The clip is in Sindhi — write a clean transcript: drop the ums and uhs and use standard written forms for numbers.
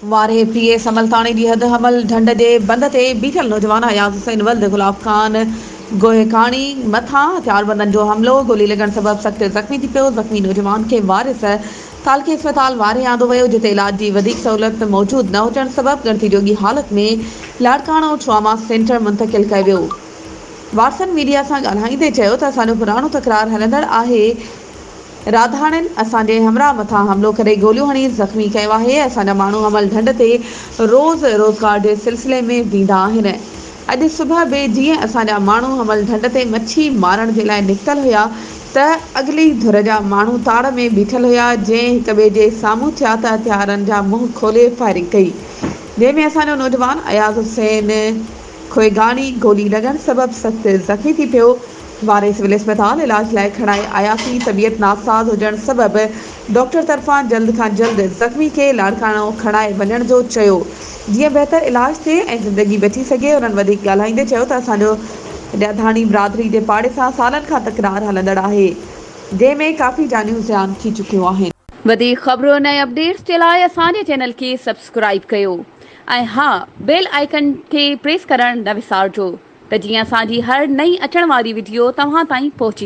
وارهه پي ايس عملتاڻي جي حد حمل ڍنڍ جي بند تي بيٺل نوجوان اياز حسين ولد گلاب خان گوهڪاڻي مٿان هٿياربندن جو حملو، گولي لڳڻ سبب سخت زخمي ٿي پيو، زخمي نوجوان کي وارث تعلقي اسپتال وارهه آندو ويو، جتي علاج جي وڌيڪ سهولت موجود نه هجڻ سبب ڳڻتي جوڳي حالت ۾ لاڙڪاڻو ٽراما سينٽر منتقل ڪيو ويو. وارثن ميڊيا سان ڳالهائيندي چيو ته اسان جو پراڻو تڪرار هلندڙ آهي، راڌاڻين اسان جي همراهه مٿان حملو ڪري گوليون هڻي زخمي ڪيو آهي، اسان جا ماڻهو حمل ڍنڍ تي روز روزگار جي سلسلي ۾ ويندا آهن، اڄ صبح به جيئن اسان جا ماڻهو حمل ڍنڍ تي مڇي مارڻ جي لاء نڪتل هيا ته اڳلي ڌر جا ماڻهو تاڙ ۾ بيٺل هيا، جئين هڪ ٻئي جي سامهون ٿيا ته هٿيارن جا منهن کولي فائرنگ ڪئي، جنهن ۾ اسان جو نوجوان اياز حسين کوئيگاڻي گولي لڳڻ سبب سخت زخمي ٿي پيو. واري سول اسپتال علاج لاء کڻائي آياسين، طبيعت ناساز هجڻ سبب ڊاڪٽر طرفان جلد کان جلد زخمي کي لاڙڪاڻو کڻائي وڃڻ جو چيو جيئن بهتر علاج ٿئي ۽ زندگي بچي سگهي، هنن وڌيڪ ڳالهائيندي چيو ته اسان جو ڏياڌاڻي برادري جي پاڙي سان سالن کان تڪرار هلندڙ آهي جنهن ۾ ڪافي جانيون زيان ٿي چڪيون آهن. وڌيڪ خبرن ۽ اپڊيٽس جي لاء اسان جي چينل کي سبسڪرائيب ڪيو ۽ ها بيل آئيڪن کي پريس ڪرڻ نه وسارجو. ته جيئن اسان جي هر نئين اچڻ واري وڊيو توهان تائين پهچي.